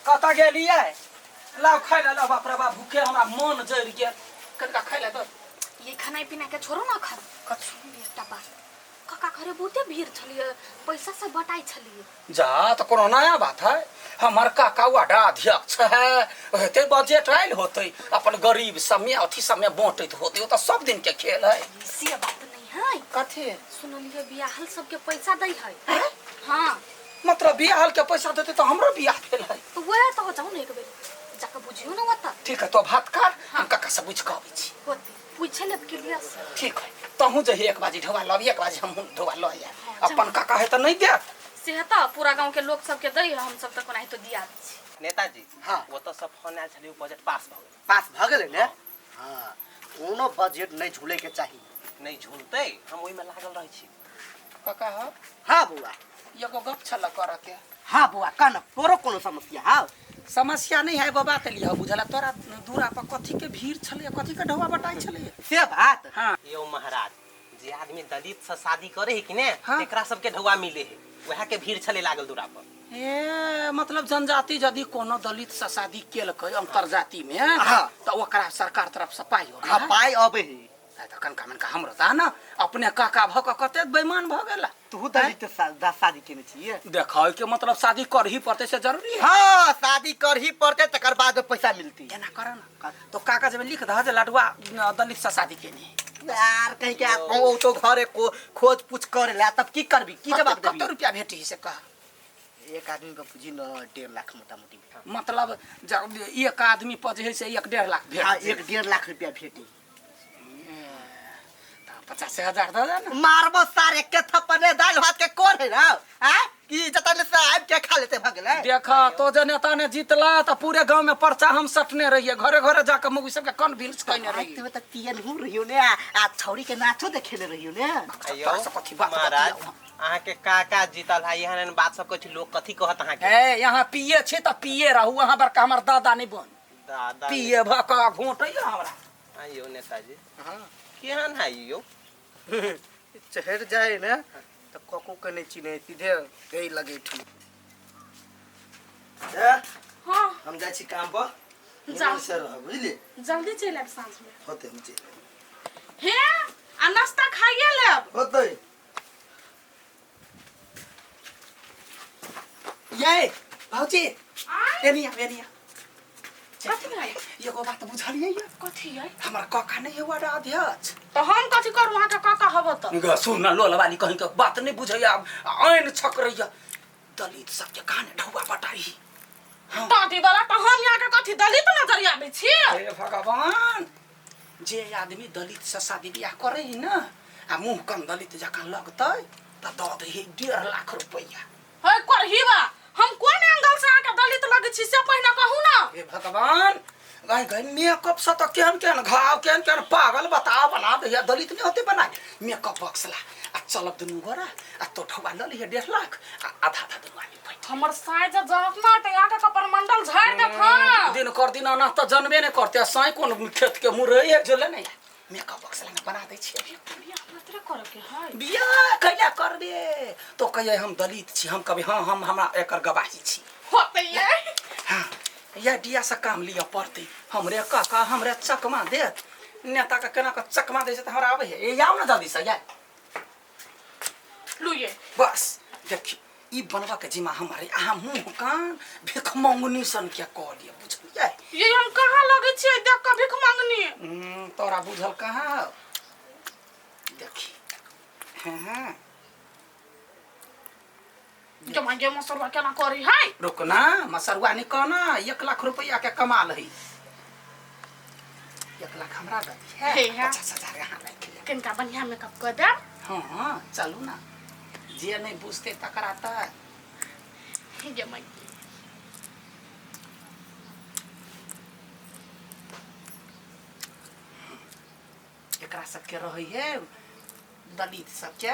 कतऽ गेलियै? लाउ खाइ लए लाउ। बाप रे बाप, भूखे हमरा मन जरि गेल, कनिका खाइ लए दऽ। ये खाना पीना के छोड़ो ना अखन। कथी? एकटा बात, काका घरे बहुते भीड़ छलियै, पैसा सब बटाइ छलियै। जा तऽ कोनो नया बात है? हमर काका वार्ड अध्यक्ष है, हेतै बजट आयल होतै, अपन गरीब सबमे अथी सबमे बाँटैत होतै, ओ तऽ सब दिन के खेल है। से बात नहीं है। कथी? सुनलियै बियाहल सबके पैसा दै है। हाँ। मतलब बियाहल के पैसा देतै तऽ हमरो बियाह भेल है। तो वह तो हो जाओ ना, एक बेर जाके बुझियो ना ओतऽ। ठीक है, तो भात काट, हम काका से बुझि कऽ अबै छी। होते पूछे लेब के लिए से। ठीक है, तहूँ जही एक बाजी ढोआ लऽ, एक बाजी हमहूँ ढोआ लऽ आयब। अपन काका है तऽ नहि देत? से तऽ पूरा गांव के लोग सबके दै है, हम सब तऽ कोनाहितो दिया दै छी। नेताजी। हाँ। ओतऽ सब फोन आयल छलै, बजट पास भऽ गेल। पास भऽ गेलै ने? हाँ, कोनो बजट नहि झूले के चाही। नहि झूलतै, हम ओहिमे लागल रहै छी। काका हो। हाँ बौआ। एगो गप छल करऽ के। हाँ बौआ, कह न, तोरो कोनो समस्या हौ? समस्या नहीं है बाबा, के लिए बुझल तोरा दूरा पर कथी के भीड़ छलै, कथी के ढोआ बटाई छलै? से बात। हाँ। यौ महाराज, जे आदमी दलित से शादी करे है कि ने, हाँ। एकरा सबके ढौआ मिले है, वएह के भीड़ छले लागल दूरा पर। ए मतलब जनजाति यदि कोनो दलित से शादी केलकै अंतरजाति में, हाँ। तऽ ओकरा सरकार तरफ से पाइ अबै हाँ है? पाइ अबै है। तऽ कनका मनका हमरो दा ने, अपने काका भऽ कऽ कते बेईमान भऽ गेला। तू दलित शादी केने छियै? देखो के मतलब शादी करही पड़तै से जरूरी है? हाँ, शादी करही पड़तै, तकर बाद पैसा मिलती। एना कर ना तो कागज में लिख दह जे लडुआ दलित से शादी केने है। यार कहीं के ओ तो घरे को खोज पूछ करे ला तब की करबी, की जवाब कते देबी? रुपया भेटी से कह। एक आदमी के पूंजी न 1.5 लाख मोटा मोटी। मतलब जब एक आदमी पर जे है से 1-1.5 लाख भेट हाँ जेतै। 1-1.5 लाख रुपया भेटी। तऽ 50,000 दऽ दे ने। मारबो सारे के थप्पड़ ने, दाल भात के कोर है ना आ कि जतन से आबि के खा लेते भऽ गेलै। देख तो जे नेता ने जीतला तऽ पूरे गांव में पर्चा हम सटने रहिए, घरे घरे जाके मौगी सबके कन्विंस कयने रहिए। तो त पियन हूँ रहियो ने आ छौरी के नाचो देखेने रहियो ने। आइयो तोरा से कथी बात महाराज बतियाउ? अहाँके काका जीतल है, एहन एहन बात सब कहै छी, लोग कथी कहत अहाँके? ए यहाँ पिए छी तऽ पिए रहू, अहाँ बड़का हमर दादा नहि बन। दादा। पिए भऽ कऽ घोंटैया हमरा। आइयो नेताजी। हाँ। केहन है यौ? चढ़ जाए ने तऽ कको के नहीं चिन्हे, सीधे गई लगे ठू। हाँ। हम जाइ छी काम पर। जा। निमन से रह, बुझली? जल्दी चलि आयब साँझ में। होते, हम चलि आयब। हे आ नाश्ता खाइए लेब। होते। ये भौजी। आँय? एनी आ, एनी आ। कथी है? एगो बात बुझलियै ये? कथी है? हमर काका नहीं है वार्ड अध्यक्ष। तो हम कथी करू, अहाँके काका हब तऽ? ग सुन न, लोल वाली कहीं के बात नहीं बुझैया, ऐन छकरैया, दलित सबके कान ढौआ बटाई। दादी वाला तऽ हम यहाँ के कथी दलित नजर आबै छी? हे भगवान, जे आदमी दलित से शादी बियाह करे है न आ मुंह कम दलित जकाँ लगतै तऽ दऽ दै है 1.5 लाख रुपैआ। है करही बा, हम कोन एंगल से अहाँके दलित लगै छी से पहिने कहू ना। हे भगवान, गाय गाय, मेकअप से तऽ केहन केहन घाव, केहन केहन पागल बता बना दे है, दलित नहीं होते बना मेकअप बॉक्स ला आ चलब दुनू गोरा आ तो ठौआ लऽ लिहे 1.5 लाख आ आधा आधा दुनू आदमी बैठ। हमर साँझ जहत ना तऽ यहाँ के कपर मंडल झाड़ि देत। हाँ। दिन कर दिन अनाज तऽ जनबे नहि करते, साँय कोन खेत के मुरई है जो ले नहीं मेकअप बॉक्स लगा बना दै छियै। बियाह मात्र करऽ के है। बियाह कैला करबे? तो कहिए हम दलित छी, हम कभी हाँ हम हमरा एकर गवाही छी। होते ये। हाँ, या डिया से काम लिअ पड़तै। हमरे काका हमरे चकमा देत, नेता के केना के चकमा दै छै तऽ हमरा आबै है। ए आउ ने जल्दी से या। लू ये। बस देखी, ई बनबा के जिम्मा हमर है। अहाँ मुँह कान भिख मंगनी सन के कऽ लिअ, बुझलियै? ये हम कहाँ लगै छियै देख कऽ भिख मंगनी? तोरा बुझल कहाँ हौ? देखी, हाँ। जमा गे मसरुआ केना करी है? रुक ना, मसरुआ नहीं कहना, 1 लाख रुपया के कमाल है। 1 लाख हमरा दे दी है। हे है। 50,000 यहाँ राखि ले। कनिका बढ़िया मेकअप कऽ देब। हाँ, चलू ना, जे नहीं बुझते तकरा तऽ हे गे माई। एकरा सबके रहै है दलित सबके।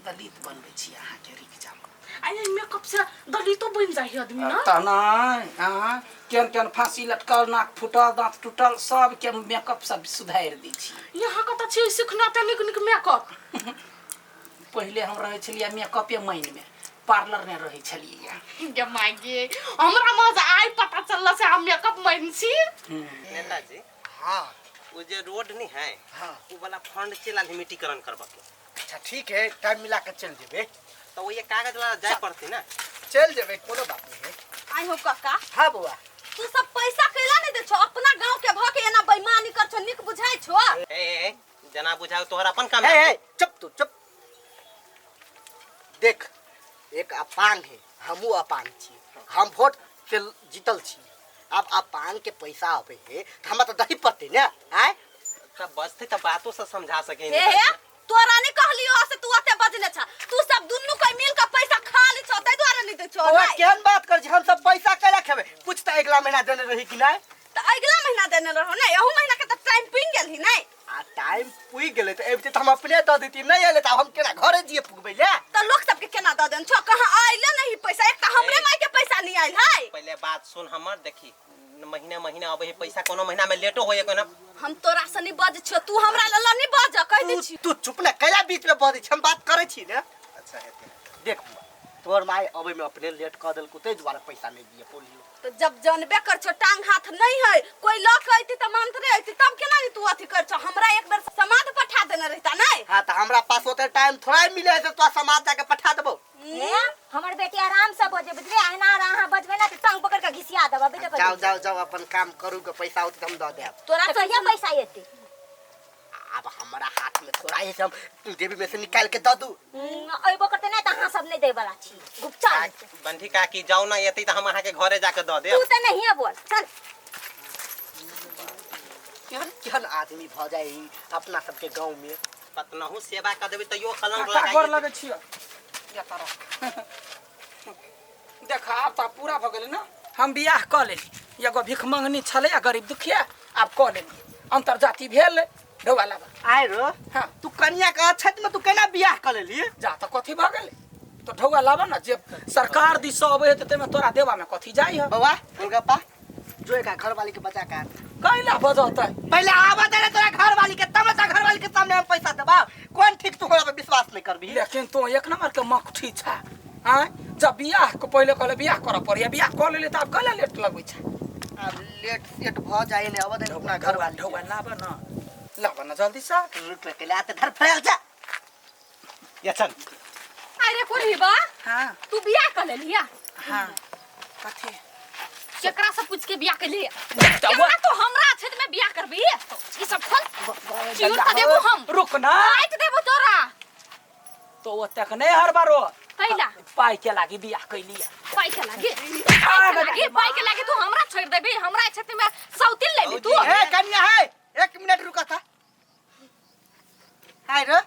दलित बनबै छी अहाँके, रुकि जाउ। आ ये मेकअप से दलितो बनि जाइ है आदमी ना? तऽ नहि, अहाँ केहन केहन फांसी लटकल, नाक फूटल, दाँत टूटल, सबके मेकअप सब सुधारि दै छी। यहाँ कतऽ छी सिखना तऽ नीक नीक मेकअप? पहिले हम रहै छलियै मेकअपे माइनमे। पार्लर में रहै छलियै। गे माय गे, हमरा मजा आइ पता चलल से हम मेकअप मैन छी। नेताजी। हाँ। वो जे रोड नहीं है, हाँ, वो वाला फंड चल आल मिट्टीकरण करबा के। अच्छा ठीक है, टाइम मिला के चल जेबे। तो वो ये कागज वाला जाए पड़ती ना। चल जेबे, कोनो बात नहीं है। आइ हो काका। हाँ बउआ। तू सब पैसा कैला नहीं दे छो, अपना गांव के भ के एना बेईमानी कर छो, नीक बुझाइ छो? ए, ए, जना बुझाओ तोहर अपन काम। ए, ए, चुप तू चुप। देख एक अपांग है, हमू अपांग छी, हम वोट से जीतल छी। अब अपांग के पैसा आवे है तो हमरा तो दही पड़ते ना। आय तब बचते तो बातों से समझा सके। हे हे, तोरा नहीं कहलियो से तू ओते बजने छा, तू सब दुन्नू कोई मिल के पैसा खा ली छो, तै दुआरे नहीं दे छो। ओए केहन बात कर छी, हम सब पैसा कैला खेबे? कुछ तो अगला महीना देने रही कि नहीं? त अगला महीना देने रहो ना, एहू महीना के त टाइम पुइन गेल ही नहीं। आ टाइम पुई गेलै त एबते त हम अपने द देती, नहीं एले त हम केना घरे जिए पुगबै ले? त लोक सबके केना the then छो? कहां आइले नहीं पैसा, एक त हमरे माई के पैसा नहीं आइल है। पहले बात सुन हमर, देखी महीना महीना अबे पैसा, कोनो महीना में लेटो होए कोनो। हम तोरा से नहीं बज छो, तू हमरा लल नहीं बज, कह दे छी। तू चुप ना, कैला बीच में बजै छी, हम बात करै छी ने। अच्छा हेतै। देख तोर माई अबे में अपने लेट क देलको, तै दुआरे पैसा नहीं दिए पोलियो। तो जब जानबे कर छो टांग हाथ नहीं है, कोई ल के अइती त मानत रे अइती, तब केना नहीं तू अथी कर छो? हमरा एक बेर समाद पठा देने रहता नहीं। हां त हमरा पास ओते टाइम थोड़ा मिले है, तो समाद जाके पठा देबो। हमर बेटी आराम से बजे बुझले, अहिना अहाँ बजबे ना त टांग पकड़ के घिसिया देबा बेटा। जाओ जाओ जाओ अपन काम करू के पैसा होत हम the देब। तोरा कहिया पैसा एते? अब हमरा हाथ में थोड़ा है, हम जेबी में से निकाल के the दू। अइबो करते ना त अहाँ सब नहीं देबला छी, गुपचा। बंठी काकी जाओ ना एते त हम अहाँ के घरे जाके the देब। तू त नहीं है बोल, चल। केहन केहन आदमी भ जाए अपना सबके गांव में। कतनहु सेवा कर देबे तैयो कलंक काका लगाई। गोर लगे छियो। या तारा देख आब त पूरा भ गेलै ना, हम बियाह क लेली, एगो भिख मंगनी छलै आ गरीब दुखिया, आब क लेली, अंतर्जाति भेल ढौआ लाबा। आय रो। हाँ। तू कनिया के अछैत में तू केना बियाह क लेली? जा त कथी भ गेलै, तो ढौआ लाबा ना, जे सरकार दिस अबै है त तेमे तोरा देवा में कथी जाइ है। बउआ गोलगप्पा जो एक घर वाली के बचा के कैला बजतै? पहले आवा दे तोरा घर वाली के, तब तोरा घर वाली के सामने हम पैसा देबा। कोन ठीक तू हमरा पर विश्वास नहीं करबी? लेकिन तो एक नंबर के मकठी छा। आय जब बियाह के पहले कहले बियाह कर पड़िया, बियाह क लेले त आब कैला लेट लगै छै? अब लेट सेट भ जाए ने, आवा दे अपना घर वाली। ढौआ लाबा ना, लाबा ना जल्दी से। रुक ले, कैला ते धर फैल जा। या चल। अरे कोरी बा। हां। तू बियाह कर लेलिया? हां। कथी? केकरा से पूछ के बियाह कर लिया? केना तो हमरा छेद में बियाह करबी? ई सब खोल। चिउर त देबो हम। रुक ना। काट देबो तोरा। तो ओतेक नहीं हर बारो। कैला? पाई के लागी बियाह कैलिया। पाई के लागी? पाई के लागी, पाई के लागी तू हमरा छोड़ देबी, हमरा छेद में सौतिन लेबी तू। ए कन्या है, एक मिनट रुका था। हाय रे,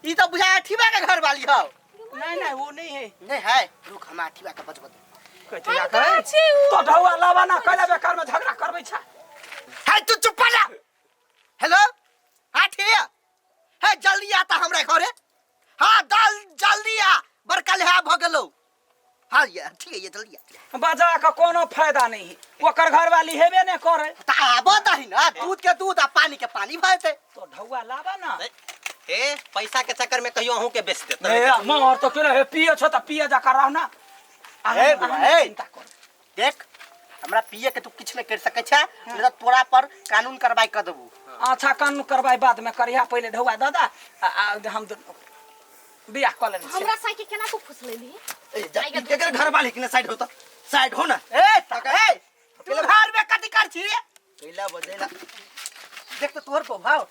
ई तो बुझा अठीबा के घर वाली हो। नहीं नहीं वो नहीं है। नहीं है, रुक हम अठीबा के बचबो। कहते जा करे तो ढौआ लाबा ना, कैला बेकार में झगड़ा करबै छा। हाय तू चुप जा। हेलो आठिया है, जल्दी आता हमरा घरे। हां दल जल्दी आ, बड़का लेहा भ गेलो। हां ये ठीक है, ये जल्दी आ। बजा के कोनो फायदा नहीं है, ओकर घर वाली हेबे ने करे। त आबो दही ना, दूध के दूध आ पानी के पानी भ जेतै। तो ढौआ लाबा ना। ए पैसा के चक्कर में कहियो अहूं के बेच देत। ए मार तो केना हे, पिए छ त पिए जा कर रहो ना। ए बुआ, ए चिंता कर। देख हमरा पिए के तू किछ नहीं कर सकै छ, नहीं त तोरा पर कानून कार्रवाई कर देबू। अच्छा कानून कार्रवाई बाद में करिहा, पहले ढौआ दादा हम बियाह क लेने छी। हमरा साइकिल केना तू फुस लेली? ए जा, केकर घर वाली के साइड होता, साइड हो ना। ए ए तू घर में कथी कर छी? कैला बजेला। देख तो तोहर प्रभाव।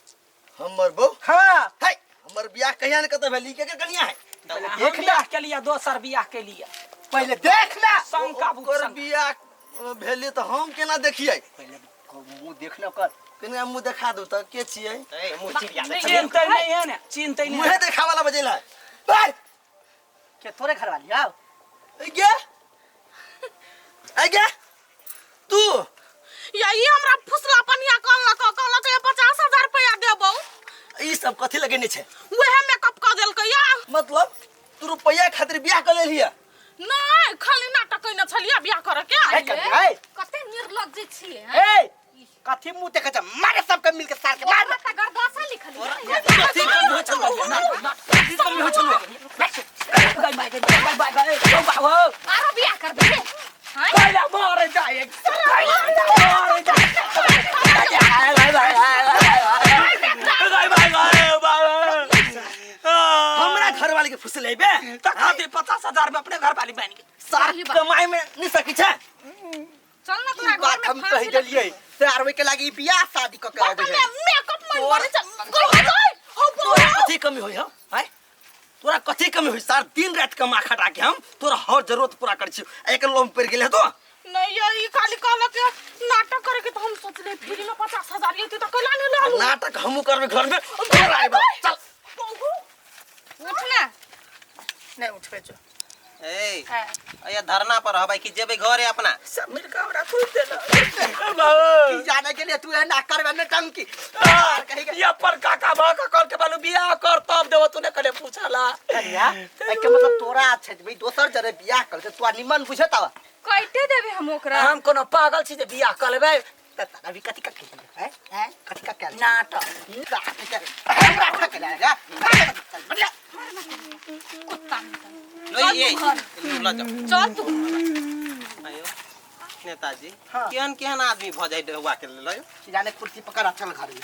हमर बहू? हां। है हमर बियाह कहिया ने कत भेली, केकर कनिया है? देख बियाह के लिए, दोसर बियाह के लिए पहले देख ना। शंका ओकर बियाह भेली त हम केना देखियै? पहले मुंह देखना कर। केना मुंह देखा दू त के छियै? ए मुंह चिड़िया चिंता नहीं है ना, चिंता नहीं। मुंह देखा वाला बजेला। ए के तोरे घर वाली आओ। ए गे ए गे तू या ई हमरा फुसला पनिया कहलक, कहलक 50,000 रुपया देबौ। ई सब कथि लगेने छै? उहे मेकअप क देलकै या। मतलब तू रुपया खातिर बियाह क लेलिया? नहीं खाली नाटक कइने छलिया बियाह करे के। ए कन्या, ए कते निर्लज्ज छियै। ए कथी मुंह देखै छ? मारे सबके मिलके सार के मार। त गर्दासा लिखल कथी कम हो छलौ? कथी कम हो छलौ? गई माय गई। घर वाली बन गेल। सार सही बात। कमाई में नहीं सकी छै। चल ना तोरा ई घर बात में हम फांसी कहि देलियै तैयार होय के लागी ई बियाह शादी क के अबै है। मेकअप मन बने चल गोल गोल हो तोरा कथी कमी होई हो आय? तोरा कथी कमी होई? सार दिन रात कमा खटा के हम तोरा हर जरूरत पूरा कर छी, एक लोम पड़ गेल तो। नहीं यार, ये खाली कहलक के नाटक करे के, तो हम सोचले फ्री में 50,000 लेती तो कैला नहीं लालू। नाटक हमू करबे घर में, तोरा आइबा चल। उठ ना। नहीं उठबे जो। ए अया धरना पर रहबै कि जेबै घरे अपना? सब मिल के हमरा खुद देला। की जाने के लिए तू एना करबे नटंकी कही के या पर काका भा का कर के बालू बियाह कर तब देबो, तूने कने पूछला। कनिया, एके मतलब तोरा छै भाई दोसर जरे बियाह कर के तोरा निमन बुझत आवा। कैटे देबे हम ओकरा। हम कोनो पागल छी जे बियाह कर लेबै? त तारा भी कथी का खेल है? हैं, कथी का खेल? नाटक। नाटक हमरा ठक ले चल बढ़िया। कुत्ता निकल। लो ये ल जाओ। चल तू। आयो नेताजी, केहन केहन आदमी भ जाइ हुआ के लयो। जाने कुर्सी पकड़ आ चल घर में।